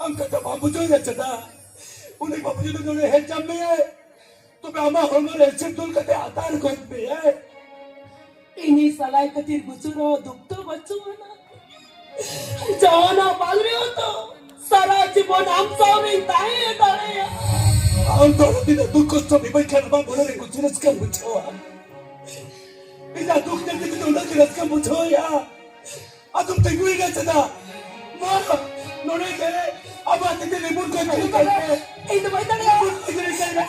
ᱟᱢ ᱠᱟᱛᱷᱟ ᱵᱟᱢ ᱵᱩᱡᱷᱟᱹᱣ ᱧᱟᱢ ᱠᱮᱫᱟ? ᱩᱱᱤ ᱵᱟᱹᱵᱩ ᱡᱩᱫᱤ ᱱᱚᱰᱮ ᱦᱮᱡ ᱧᱟᱢ ᱢᱮᱭᱟᱭ, ᱛᱚᱵᱮ ᱟᱢᱟᱜ ᱦᱚᱲᱢᱚ ᱨᱮ ᱮᱥᱤᱰ ᱫᱩᱞ ᱠᱟᱛᱮ ᱟᱛᱟᱨ ᱜᱚᱡ ᱢᱮᱭᱟᱭ᱾ ᱤᱧᱤᱡ ᱥᱟᱞᱟᱭ ᱠᱷᱟᱹᱛᱤᱨ ᱜᱩᱡᱩᱜ ᱨᱮᱦᱚᱸ ᱫᱩᱠ ᱫᱚ ᱵᱟᱹᱪᱩᱜ ᱟᱱᱟ᱾ ᱡᱟᱦᱟᱱᱟᱜ ᱵᱟᱝ ᱨᱮᱦᱚᱸ ᱛᱚ, ᱥᱟᱨᱟ ᱡᱤᱵᱚᱱ ᱟᱢ ᱥᱟᱶ ᱨᱤᱧ ᱛᱟᱦᱮᱸ ᱫᱟᱲᱮᱭᱟᱜᱼᱟ᱾ ᱟᱢ ᱫᱚ ᱛᱤᱱᱟᱹᱜ ᱫᱩᱠ ᱠᱚᱥᱴᱚ ᱵᱤᱵᱟᱹᱭ ᱠᱷᱟᱱ ᱟᱢᱟᱜ ᱢᱚᱱᱮ ᱨᱮ ᱠᱩᱥᱤ ᱨᱟᱹᱥᱠᱟᱹᱢ ᱵᱩᱡᱷᱟᱹᱣᱟ᱾ ᱤᱧᱟᱹᱜ ᱫᱩᱠ ᱧᱮᱞ ᱛᱮ ᱡᱩᱫᱤ ᱩᱱᱟᱹᱜ ᱜᱮ ᱨᱟᱹᱥᱠᱟᱹᱢ ᱵᱩᱡᱷᱟᱹᱣᱮᱫᱼᱟ, ᱟᱫᱚᱢ ᱛᱤᱸᱜᱩᱭᱮᱱᱟ ᱪᱮᱫᱟᱜ? ᱢᱟ, ᱱᱚᱰᱮ ᱜᱮ ᱟᱵᱚᱣᱟᱜ ᱛᱤᱛᱤ ᱨᱤᱵᱩᱱ ᱠᱚ ᱟᱹᱠᱷᱨᱤᱧ ᱠᱟᱭ ᱯᱮ᱾ ᱤᱧ ᱫᱚ ᱵᱟᱹᱧ ᱫᱟᱲᱮᱭᱟᱜᱼᱟ᱾ ᱨᱤᱵᱩᱱ ᱠᱚ ᱟᱹᱠᱷᱨᱤᱧ ᱠᱟᱭ ᱯᱮ᱾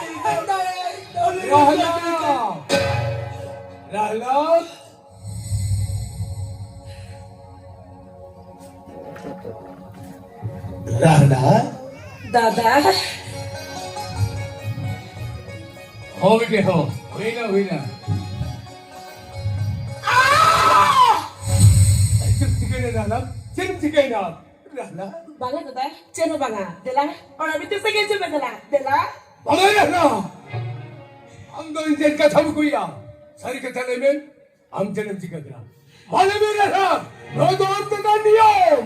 ᱨᱟᱦᱞᱟ! ᱨᱟᱦᱞᱟ! ᱨᱟᱦᱞᱟ! ᱫᱟᱫᱟ᱾ ᱦᱳᱭ ᱜᱮ ᱦᱳ, ᱦᱩᱭᱱᱟ, ᱦᱩᱭᱱᱟ᱾ ᱪᱮᱫ ᱮᱢ ᱪᱤᱠᱟᱹᱭᱮᱱᱟ ᱨᱟᱦᱞᱟ? ᱪᱮᱫ ᱮᱢ ᱪᱤᱠᱟᱹᱭᱮᱱᱟ? ᱨᱟᱦᱞᱟ? ᱵᱟᱝᱟ ᱫᱟᱫᱟ, ᱪᱮᱫ ᱦᱚᱸ ᱵᱟᱝᱟ᱾ ᱫᱮᱞᱟ, ᱚᱲᱟᱜ ᱵᱷᱤᱛᱤᱨ ᱥᱮᱫ ᱜᱮ ᱦᱤᱡᱩᱜ ᱢᱮ, ᱫᱮᱞᱟ, ᱫᱮᱞᱟ᱾ ᱵᱟᱝᱟ ᱨᱟᱦᱞᱟ! ᱟᱢ ᱫᱚ ᱤᱧ ᱪᱮᱫ ᱠᱟᱛᱷᱟᱢ ᱩᱠᱩᱭᱟ? ᱥᱟᱹᱨᱤ ᱠᱟᱛᱷᱟ ᱞᱟᱹᱭ ᱢᱮ, ᱟᱢ ᱪᱮᱫ ᱮᱢ ᱪᱤᱠᱟᱹ ᱠᱮᱫᱟ? ᱢᱟ ᱞᱟᱹᱭ ᱢᱮ ᱨᱟᱦᱞᱟ, ᱱᱚᱣᱟ ᱫᱚ ᱟᱢ ᱪᱮᱛᱟᱱ ᱱᱤᱭᱚᱢ᱾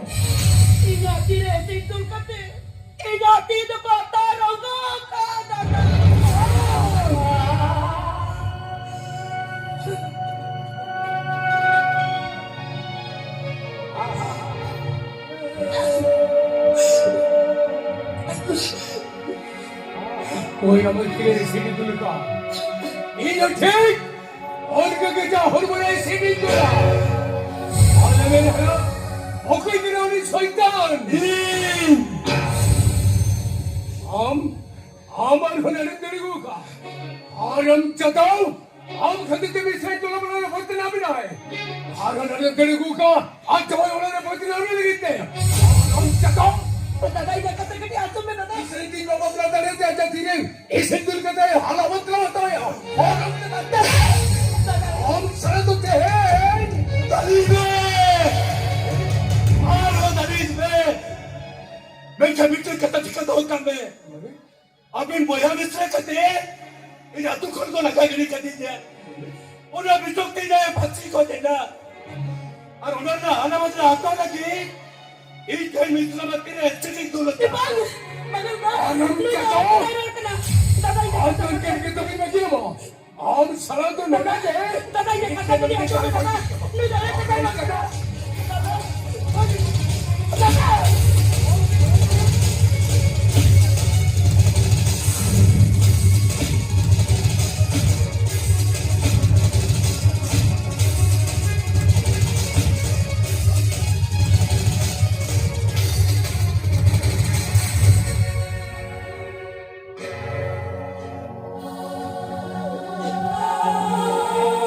ᱤᱧᱟᱜ ᱛᱤ ᱨᱮ ᱥᱤᱸᱫᱩᱨ ᱠᱟᱛᱮ ᱤᱧᱟᱜ ᱛᱤ ᱫᱚᱠᱚ ᱟᱛᱟᱨ ᱨᱚᱝᱜᱚ ᱟᱠᱟᱫᱟ᱾ ᱚᱠᱚᱭ ᱟᱢᱟᱜ ᱛᱤ ᱨᱮ ᱥᱤᱸᱫᱩᱨ ᱞᱮᱠᱟ? ᱤᱧ ᱦᱚᱸ ᱴᱷᱤᱠ ᱚᱱᱠᱟ ᱜᱮ ᱡᱟ ᱦᱚᱲᱢᱚ ᱨᱮ ᱥᱤᱸᱫᱩᱨ ᱠᱚᱨᱟ᱾ ᱟᱞᱮ ᱢᱮᱱ ᱦᱟᱨᱟ, ᱚᱠᱚᱭ ᱠᱟᱱᱟ ᱩᱱᱤ ᱥᱚᱭᱛᱟᱱ? ᱤᱧ! ᱟᱢ, ᱟᱢ ᱟᱨᱦᱚᱸ ᱱᱚᱰᱮᱢ ᱫᱟᱹᱲ ᱟᱹᱜᱩ ᱟᱠᱟᱫ? ᱟᱨᱮᱢ ᱪᱟᱛᱟᱣ? ᱟᱢ ᱠᱷᱟᱹᱛᱤᱨ ᱛᱮ ᱢᱤᱫ ᱥᱮᱫ ᱴᱚᱞᱟ ᱯᱟᱲᱟ ᱨᱮ ᱵᱚᱫᱱᱟᱢ ᱮᱱᱟᱭ᱾ ᱟᱨᱦᱚᱸ ᱱᱚᱰᱮᱢ ᱫᱟᱹᱲ ᱟᱹᱜᱩ ᱟᱠᱟᱫ? ᱟᱨ ᱡᱟᱶᱟᱭ ᱚᱲᱟᱜ ᱨᱮ ᱵᱚᱫᱱᱟᱢ ᱞᱟᱹᱜᱤᱫ ᱛᱮ? ᱟᱢ ᱪᱟᱛᱟᱣ? ᱫᱟᱫᱟ, ᱤᱧᱟᱜ ᱠᱟᱛᱷᱟ ᱠᱟᱹᱴᱤᱡ ᱟᱸᱡᱚᱢ ᱢᱮ, ᱫᱟᱫᱟ᱾ ᱤᱥᱤᱱ ᱫᱤᱱ ᱵᱟᱵᱟ ᱵᱟᱯᱞᱟ ᱫᱟᱲᱮᱭᱟᱜ ᱛᱮ ᱟᱡᱟᱜ ᱛᱤᱨᱮ ᱤᱥᱤᱱ ᱫᱩᱞ ᱠᱟᱛᱮ ᱦᱟᱞᱟ ᱵᱚᱫᱱᱟᱢ ᱦᱟᱛᱟᱣ ᱮᱫᱟ᱾ ᱟᱢ ᱥᱟᱞᱟ ᱫᱚ ᱛᱮᱦᱮᱧ ᱛᱟᱹᱞᱤ ᱢᱮ᱾ ᱢᱤᱫᱴᱮᱱ ᱠᱟᱛᱷᱟ ᱴᱷᱤᱠᱟᱹ ᱫᱚᱦᱚ ᱠᱟᱜ ᱢᱮ, ᱟᱹᱵᱤᱱ ᱵᱚᱭᱦᱟ ᱢᱤᱥᱨᱟ ᱠᱟᱛᱮ ᱤᱧ ᱟᱹᱛᱩ ᱠᱷᱚᱱ ᱠᱚ ᱞᱟᱜᱟ ᱜᱤᱰᱤ ᱠᱟᱫᱤᱧᱟ᱾ ᱚᱱᱟ ᱵᱤᱪᱚᱠ ᱛᱮ ᱤᱧ ᱯᱷᱟᱹᱥᱤ ᱠᱚ ᱮᱱᱟ᱾ ᱟᱨ ᱚᱱᱟ ᱨᱮᱱᱟᱜ ᱦᱟᱱᱟ ᱵᱟᱫᱞᱟ ᱦᱟᱛᱟᱣ ᱞᱟᱹᱜᱤᱫ ᱤᱧ ᱴᱷᱮᱱ ᱢᱤᱥᱨᱟ ᱵᱟᱹᱴᱤ ᱨᱮ ᱪᱮᱫ ᱤᱧ ᱫᱩᱞ ᱟᱠᱟᱫᱟ? ᱵᱟᱝ, ᱵᱟᱝ, ᱵᱟᱝ, ᱟᱨ ᱱᱩᱭ ᱱᱩᱭ ᱫᱚ ᱪᱟᱪᱟ᱾ ᱵᱟᱭ ᱨᱚᱲ ᱠᱟᱱᱟ᱾ ᱫᱟᱫᱟ, ᱤᱧ ᱟᱨ ᱱᱩᱭ ᱪᱮᱫ ᱜᱮ ᱛᱚᱵᱮ ᱢᱮ ᱡᱮ ᱵᱟᱵᱟ? ᱟᱢ ᱥᱟᱞᱟ ᱫᱚ ᱱᱚᱰᱮ ᱜᱮ᱾ ᱫᱟᱫᱟ, ᱤᱧᱟᱹᱜ ᱠᱟᱛᱷᱟ ᱫᱚ ᱟᱸᱡᱚᱢ ᱢᱮ, ᱫᱟᱫᱟ᱾ ᱱᱩᱭ ᱫᱚ ᱟᱞᱮ ᱪᱟᱵᱟᱭ ᱢᱟ, ᱫᱟᱫᱟ᱾ ᱫᱟᱫᱟ᱾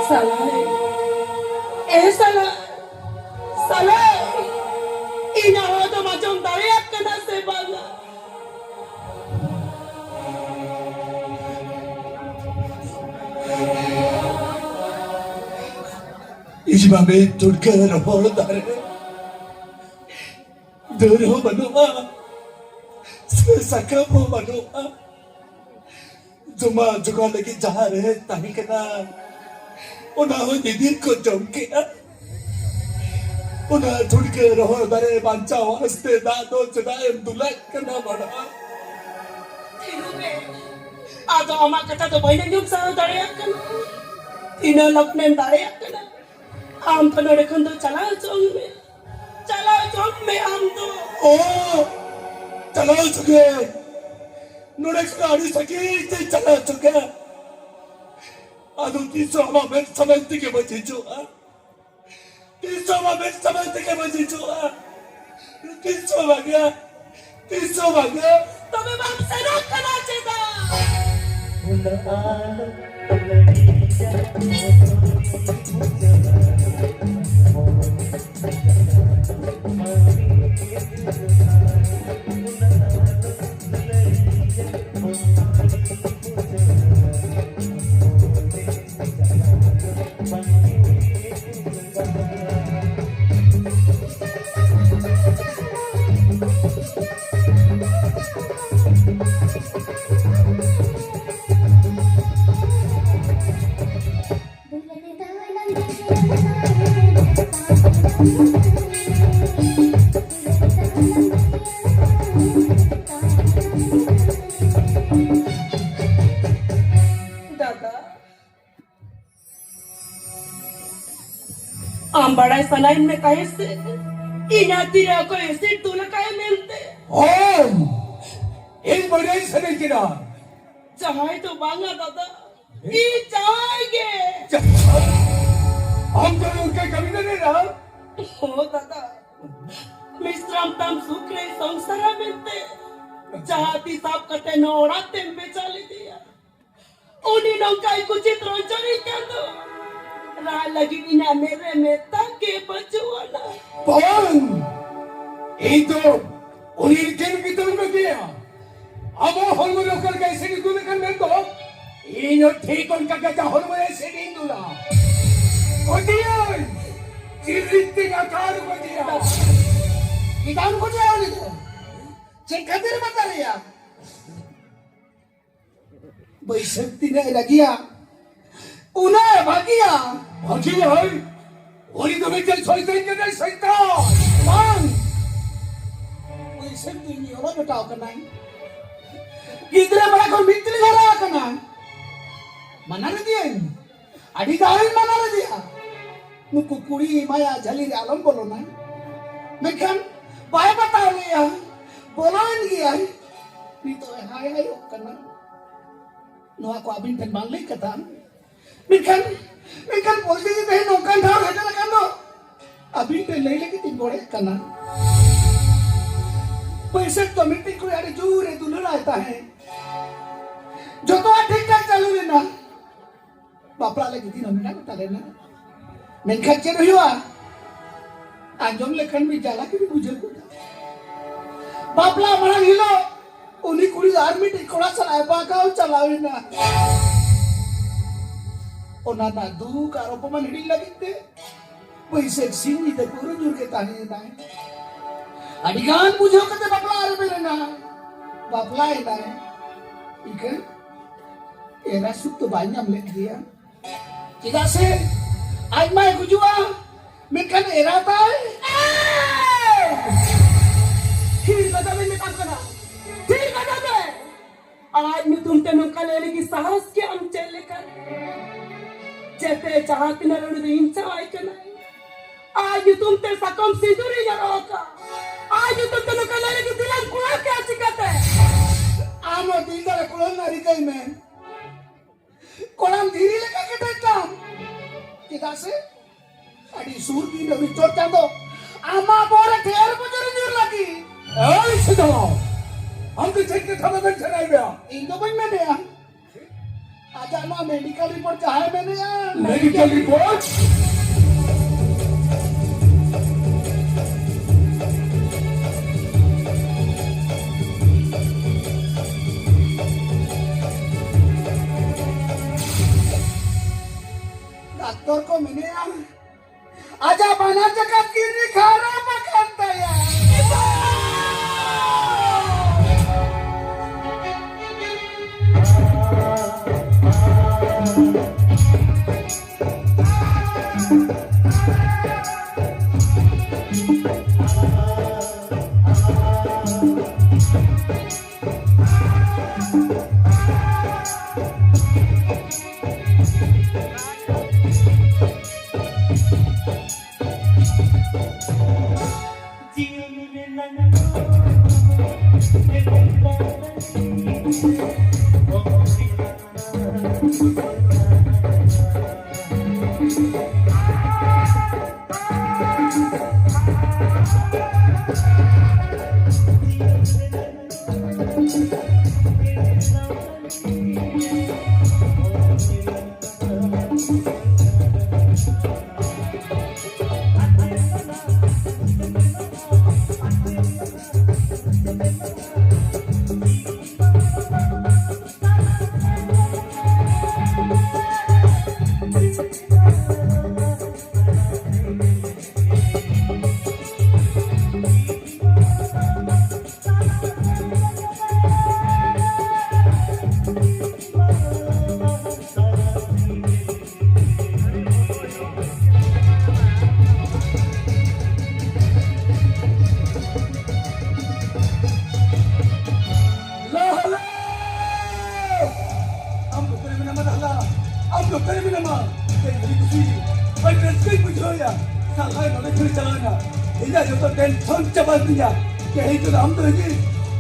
ᱥᱟᱞᱟ, ᱮ ᱥᱟᱞᱟ, ᱥᱟᱞᱟ, ᱤᱧᱟᱜ ᱦᱚᱦᱚ ᱫᱚᱢ ᱟᱸᱡᱚᱢ ᱫᱟᱲᱮᱭᱟᱜ ᱠᱟᱱᱟ ᱥᱮ ᱵᱟᱝᱟ? ᱤᱧ ᱢᱟ ᱢᱤᱫ ᱴᱩᱴᱠᱟᱹ ᱨᱚᱦᱚᱲ ᱫᱟᱨᱮ, ᱰᱟᱹᱨ ᱦᱚᱸ ᱵᱟᱹᱱᱩᱜᱼᱟ, ᱥᱮ ᱥᱟᱠᱟᱢ ᱦᱚᱸ ᱵᱟᱹᱱᱩᱜᱼᱟ᱾ ᱡᱚᱢᱟᱜ ᱡᱚᱜᱟᱲ ᱞᱟᱹᱜᱤᱫ ᱡᱟᱦᱟᱸ ᱨᱮᱦᱮᱫ ᱛᱟᱦᱮᱸ ᱠᱟᱱᱟ, ᱚᱱᱟ ᱦᱚᱸ ᱧᱤᱫᱤᱨ ᱠᱚ ᱡᱚᱢ ᱠᱮᱜᱼᱟ᱾ ᱚᱱᱟ ᱴᱩᱴᱠᱟᱹ ᱨᱚᱦᱚᱲ ᱫᱟᱨᱮ ᱵᱟᱧᱪᱟᱣ ᱟᱥᱛᱮ ᱫᱟᱜ ᱫᱚ ᱪᱮᱫᱟᱜ ᱮᱢ ᱫᱩᱞᱟᱜ ᱠᱟᱱᱟ ᱢᱟᱲᱟ? ᱛᱷᱤᱨᱩ ᱢᱮ, ᱟᱫᱚ ᱟᱢᱟᱜ ᱠᱟᱛᱷᱟ ᱫᱚ ᱵᱟᱹᱧ ᱟᱸᱡᱚᱢ ᱥᱟᱦᱟᱣ ᱫᱟᱲᱮᱭᱟᱜ ᱠᱟᱱᱟ᱾ ᱛᱤᱱᱟᱹᱜ ᱞᱚᱜᱚᱱᱮᱢ ᱫᱟᱲᱮᱭᱟᱜ ᱠᱟᱱᱟ? ᱟᱢ ᱫᱚ ᱱᱚᱰᱮ ᱠᱷᱚᱱ ᱫᱚ ᱪᱟᱞᱟᱣ ᱦᱚᱪᱚᱜ ᱢᱮ, ᱪᱟᱞᱟᱣ ᱦᱚᱪᱚᱜ ᱢᱮ ᱟᱢ ᱫᱚ᱾ ᱚ, ᱪᱟᱞᱟᱣ ᱦᱚᱪᱚᱜ ᱜᱮ᱾ ᱱᱚᱰᱮ ᱠᱷᱚᱱ ᱟᱹᱰᱤ ᱥᱟᱺᱜᱤᱧ ᱛᱮ ᱪᱟᱞᱟᱣ ᱦᱚᱪᱚᱜ ᱜᱮ᱾ ᱟᱫᱚ ᱛᱤᱥ ᱦᱚᱸ ᱟᱢᱟᱜ ᱢᱮᱫ ᱥᱟᱢᱟᱝ ᱛᱮᱜᱮ ᱵᱟᱹᱧ ᱦᱤᱡᱩᱜᱼᱟ᱾ ᱛᱤᱥ ᱦᱚᱸ ᱟᱢᱟᱜ ᱢᱮᱫ ᱥᱟᱢᱟᱝ ᱛᱮᱜᱮ ᱵᱟᱹᱧ ᱦᱤᱡᱩᱜᱼᱟ᱾ ᱛᱤᱥ ᱦᱚᱸ ᱵᱟᱝᱟ, ᱛᱤᱥ ᱦᱚᱸ ᱵᱟᱝᱟ᱾ ᱛᱚᱵᱮ ᱵᱟᱢ ᱥᱮᱱᱚᱜ ᱠᱟᱱᱟ ᱪᱮᱫᱟᱜ? ᱟᱱᱟᱭ ᱢᱮᱛᱟᱭ ᱥᱮ, ᱤᱧᱟᱜ ᱛᱤᱨᱮ ᱚᱠᱚᱭ ᱮᱥᱤᱰ ᱫᱩᱞ ᱟᱠᱟᱭ ᱢᱮᱱᱛᱮ᱾ ᱦᱳᱭ, ᱤᱧ ᱵᱟᱹᱲᱤᱡ ᱥᱟᱹᱨᱤ ᱠᱮᱫᱟ᱾ ᱡᱟᱦᱟᱸᱭ ᱫᱚ ᱵᱟᱝᱟ ᱫᱟᱫᱟ, ᱤᱧ ᱡᱟᱶᱟᱭ ᱜᱮ᱾ ᱟᱢ ᱫᱚ ᱱᱚᱝᱠᱟ ᱠᱟᱹᱢᱤ ᱫᱟᱲᱮᱭᱟᱜᱼᱟ? ᱦᱚᱸ ᱫᱟᱫᱟ, ᱢᱤᱥᱨᱟᱢ ᱛᱟᱢ ᱥᱩᱠ ᱨᱮ ᱥᱚᱝᱥᱟᱨᱟ ᱢᱮᱱᱛᱮ ᱡᱟᱦᱟᱸ ᱛᱤᱥ ᱥᱟᱵ ᱠᱟᱛᱮ ᱱᱚᱣᱟ ᱚᱲᱟᱜ ᱛᱮᱢ ᱵᱷᱮᱡᱟ ᱞᱮᱫᱮᱭᱟ᱾ ᱩᱱᱤ ᱱᱚᱝᱠᱟᱭ ᱠᱩᱪᱤᱛ ᱨᱚᱧᱡᱚᱱᱤᱧ ᱠᱟᱱ ᱫᱚ᱾ ᱨᱟᱜ ᱞᱟᱹᱜᱤᱫ ᱤᱧᱟᱜ ᱢᱮᱫ ᱨᱮ ᱢᱮᱫ ᱫᱟᱜ ᱜᱮ ᱵᱟᱹᱪᱩᱜ ᱟᱱᱟ᱾ ᱵᱟᱝ! ᱤᱧ ᱫᱚ ᱩᱱᱤ ᱮᱠᱮᱱ ᱜᱤᱫᱽᱨᱟᱹᱧ ᱵᱟᱹᱜᱤᱭᱟ᱾ ᱟᱢᱟᱜ ᱦᱚᱲᱢᱚ ᱨᱮ ᱚᱠᱟ ᱞᱮᱠᱟ ᱮᱥᱤᱰ ᱤᱫᱩᱜ ᱞᱮᱠᱟᱱ ᱢᱮᱱ ᱫᱚ, ᱤᱧ ᱦᱚᱸ ᱴᱷᱤᱠ ᱚᱱᱠᱟ ᱜᱮ ᱟᱡᱟᱜ ᱦᱚᱲᱢᱚ ᱨᱮ ᱮᱥᱤᱰ ᱤᱧ ᱫᱩᱞᱟ᱾ ᱜᱚᱡᱮᱭᱟᱹᱧ! ᱪᱤᱨᱤᱡ ᱛᱤᱧ ᱟᱠᱟᱨ ᱜᱚᱡᱮᱭᱟ᱾ ᱪᱮᱫᱟᱜ ᱮᱢ ᱜᱚᱡᱮᱭᱟ ᱩᱱᱤ ᱫᱚ? ᱪᱮᱫ ᱠᱷᱟᱹᱛᱤᱨ ᱮᱢ ᱟᱠᱟᱨᱮᱭᱟ? ᱵᱟᱹᱭᱥᱟᱹᱠᱷ ᱛᱤᱱᱟᱹᱜ ᱮ ᱨᱟᱹᱜᱤᱭᱟ, ᱩᱱᱟᱹᱜ ᱮ ᱵᱷᱟᱹᱜᱤᱭᱟ᱾ ᱵᱷᱟᱹᱜᱤ ᱦᱳᱭ, ᱩᱱᱤ ᱫᱚ ᱢᱤᱫᱴᱮᱱ ᱥᱚᱭᱛᱟᱱ ᱠᱟᱱᱟᱭ, ᱥᱚᱭᱛᱟᱱ᱾ ᱵᱟᱝ, ᱵᱟᱹᱭᱥᱟᱹᱠᱷ ᱫᱚ ᱤᱧ ᱚᱞᱚᱜ ᱵᱮᱴᱟᱣ ᱠᱟᱱᱟᱭ᱾ ᱜᱤᱫᱽᱨᱟᱹ ᱵᱮᱲᱟ ᱠᱷᱚᱱ ᱢᱤᱫ ᱛᱮᱞᱤᱧ ᱦᱟᱨᱟ ᱟᱠᱟᱱᱟ᱾ ᱢᱟᱱᱟ ᱞᱮᱫᱮᱭᱟᱹᱧ, ᱟᱹᱰᱤ ᱫᱷᱟᱣ ᱤᱧ ᱢᱟᱱᱟ ᱞᱮᱫᱮᱭᱟ, ᱱᱩᱠᱩ ᱠᱩᱲᱤ ᱢᱟᱭᱟ ᱡᱷᱟᱹᱞᱤ ᱨᱮ ᱟᱞᱚᱢ ᱵᱚᱞᱚᱱᱟ᱾ ᱢᱮᱱᱠᱷᱟᱱ ᱵᱟᱭ ᱵᱟᱛᱟᱣ ᱞᱮᱜᱼᱟ, ᱵᱚᱞᱚᱭᱮᱱ ᱜᱮᱭᱟᱭ᱾ ᱱᱤᱛᱚᱜ ᱮ ᱦᱟᱭ ᱦᱟᱭᱚᱜ ᱠᱟᱱᱟ᱾ ᱱᱚᱣᱟ ᱠᱚ ᱟᱹᱵᱤᱱ ᱴᱷᱮᱱ ᱵᱟᱝ ᱞᱟᱹᱭ ᱠᱟᱛᱷᱟ᱾ ᱢᱮᱱᱠᱷᱟᱱ, ᱢᱮᱱᱠᱷᱟᱱ ᱯᱚᱨᱤᱥᱛᱷᱤᱛᱤ ᱛᱮᱦᱮᱧ ᱱᱚᱝᱠᱟᱱ ᱴᱷᱟᱶ ᱥᱮᱴᱮᱨ ᱟᱠᱟᱱ ᱫᱚ, ᱟᱹᱵᱤᱱ ᱴᱷᱮᱱ ᱞᱟᱹᱭ ᱞᱟᱹᱜᱤᱫ ᱤᱧ ᱜᱚᱲᱮᱫ ᱠᱟᱱᱟ᱾ ᱵᱟᱹᱭᱥᱟᱹᱠᱷ ᱫᱚ ᱢᱤᱫᱴᱤᱡ ᱠᱩᱲᱤ ᱟᱹᱰᱤ ᱡᱳᱨ ᱮ ᱫᱩᱞᱟᱹᱲᱟᱭ ᱛᱟᱦᱮᱸᱫ᱾ ᱡᱚᱛᱚᱣᱟᱜ ᱴᱷᱤᱠ ᱴᱷᱟᱠ ᱪᱟᱹᱞᱩ ᱞᱮᱱᱟ᱾ ᱵᱟᱯᱞᱟ ᱞᱟᱹᱜᱤᱫ ᱫᱤᱱ ᱦᱚᱸ ᱢᱮᱱᱟᱜ ᱛᱟᱞᱮᱱᱟ᱾ ᱢᱮᱱᱠᱷᱟᱱ ᱪᱮᱫ ᱦᱩᱭᱩᱜᱼᱟ? ᱟᱸᱡᱚᱢ ᱞᱮᱠᱷᱟᱱ ᱢᱤᱫ ᱡᱟᱞᱟ ᱜᱮ ᱵᱩᱡᱷᱟᱹᱣ ᱜᱚᱫᱟ᱾ ᱵᱟᱯᱞᱟ ᱢᱟᱲᱟᱝ ᱦᱤᱞᱳᱜ ᱩᱱᱤ ᱠᱩᱲᱤ ᱫᱚ ᱟᱨ ᱢᱤᱫᱴᱤᱡ ᱠᱚᱲᱟ ᱥᱟᱞᱟᱜ ᱮ ᱵᱟᱜᱟᱣ ᱪᱟᱞᱟᱣ ᱮᱱᱟ᱾ ᱚᱱᱟ ᱨᱮᱱᱟᱜ ᱫᱩᱠ ᱟᱨ ᱚᱯᱚᱢᱟᱱ ᱦᱤᱲᱤᱧ ᱞᱟᱹᱜᱤᱫ ᱛᱮ ᱵᱟᱹᱭᱥᱟᱹᱠᱷ ᱥᱤᱧ ᱧᱤᱫᱟᱹ ᱯᱟᱹᱣᱨᱟᱹ ᱧᱩ ᱨᱮᱜᱮ ᱛᱟᱦᱮᱸᱭᱮᱱᱟᱭ᱾ ᱟᱹᱰᱤ ᱜᱟᱱ ᱵᱩᱡᱷᱟᱹᱣ ᱠᱟᱛᱮ ᱵᱟᱯᱞᱟ ᱨᱮ ᱵᱮᱨᱮᱱᱟ᱾ ᱵᱟᱯᱞᱟᱭᱮᱱᱟᱭ᱾ ᱤᱠᱷᱟᱹᱱ ᱮᱨᱟ ᱥᱩᱠ ᱫᱚ ᱵᱟᱭ ᱧᱟᱢ ᱞᱮᱫ ᱜᱮᱭᱟ᱾ ᱪᱮᱫᱟᱜ ᱥᱮ ᱟᱡ ᱢᱟᱭ ᱜᱩᱡᱩᱜᱼᱟ, ᱢᱮᱱᱠᱷᱟᱱ ᱮᱨᱟ ᱛᱟᱭ ᱛᱷᱤᱨ ᱠᱟᱛᱷᱟ ᱵᱮᱱ ᱢᱮᱛᱟᱢ ᱠᱟᱱᱟ, ᱛᱷᱤᱨ ᱠᱟᱛᱷᱟ ᱵᱮᱱ᱾ ᱟᱡ ᱧᱩᱛᱩᱢ ᱛᱮ ᱱᱚᱝᱠᱟ ᱞᱟᱹᱭ ᱞᱟᱹᱜᱤᱫ ᱥᱟᱦᱚᱥ ᱠᱮᱫ ᱟᱢ ᱪᱮᱫ ᱞᱮᱠᱟ? ᱡᱮᱛᱮ ᱡᱟᱦᱟᱸ ᱛᱤᱱᱟᱹᱜ ᱩᱱᱤ ᱫᱚ ᱤᱧ ᱪᱟᱣᱟᱭ ᱠᱟᱱᱟᱭ᱾ ᱟᱡ ᱧᱩᱛᱩᱢ ᱛᱮ ᱥᱟᱠᱚᱢ ᱥᱤᱸᱫᱩᱨᱤᱧ ᱦᱚᱨᱚᱜ ᱟᱠᱟᱫ᱾ ᱟᱡ ᱧᱩᱛᱩᱢ ᱛᱮ ᱱᱚᱝᱠᱟ ᱞᱟᱹᱭ ᱞᱟᱹᱜᱤᱫ ᱫᱤᱞᱟᱹᱢ ᱠᱩᱲᱟᱹᱣ ᱠᱮᱫᱼᱟ ᱪᱤᱠᱟᱹᱛᱮ? ᱟᱢ ᱦᱚᱸ ᱫᱤᱞ ᱫᱟᱲᱮ ᱠᱩᱲᱟᱹᱣ ᱨᱮᱱᱟᱜ ᱨᱤᱠᱟᱹᱭ ᱢᱮ᱾ ᱠᱚᱲᱟᱢ ᱫᱷᱤᱨᱤ ᱞᱮᱠᱟ ᱠᱮᱴᱮᱡ ᱛᱟᱢ᱾ ᱪᱮᱫᱟᱜ ᱥᱮ ᱟᱹᱰᱤ ᱥᱩᱨ ᱫᱤᱱ ᱨᱮ ᱩᱱᱤ ᱪᱚᱴ ᱪᱟᱸᱫᱚ ᱟᱢᱟᱜ ᱵᱚᱦᱚᱜ ᱨᱮ ᱴᱷᱮᱨ ᱯᱚᱡᱚᱨ ᱧᱩᱨ ᱞᱟᱹᱜᱤᱫ᱾ ᱮᱭ ᱥᱤᱫᱷᱚ, ᱟᱢ ᱫᱚ ᱪᱮᱫ ᱠᱟᱛᱷᱟ ᱫᱚ ᱵᱮᱱ ᱥᱮᱬᱟᱭᱮᱫᱟ? ᱤᱧ ᱫᱚ ᱵᱟᱹᱧ ᱢᱮᱱᱮᱜᱼᱟ᱾ ᱟᱡᱟᱜ ᱱᱚᱣᱟ ᱢᱮᱰᱤᱠᱮᱞ ᱨᱤᱯᱳᱨᱴ ᱡᱟᱦᱟᱸᱭ ᱢᱮᱱᱮᱜᱼᱟ, ᱢᱮᱰᱤᱠᱮᱞ ᱨᱤᱯᱳᱨᱴ? ᱰᱟᱠᱛᱚᱨ ᱠᱚ ᱢᱮᱱᱮᱜᱼᱟ, ᱟᱡᱟᱜ ᱵᱟᱱᱟᱨ ᱡᱟᱸᱜᱟ ᱠᱤᱰᱱᱤ ᱠᱷᱟᱨᱟᱯ ᱟᱠᱟᱱ ᱛᱟᱭᱟ᱾ ᱯᱷᱤᱨ ᱪᱟᱞᱟᱣ ᱮᱱᱟ᱾ ᱤᱧᱟᱹᱜ ᱡᱚᱛᱚ ᱴᱮᱱᱥᱚᱱ ᱪᱟᱵᱟ ᱛᱤᱧᱟ᱾ ᱛᱮᱦᱮᱧ ᱠᱷᱚᱱ ᱟᱢ ᱫᱚ ᱤᱧᱤᱡ,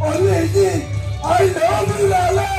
only ᱤᱧᱤᱡ, I love you, ᱞᱟᱞᱟ᱾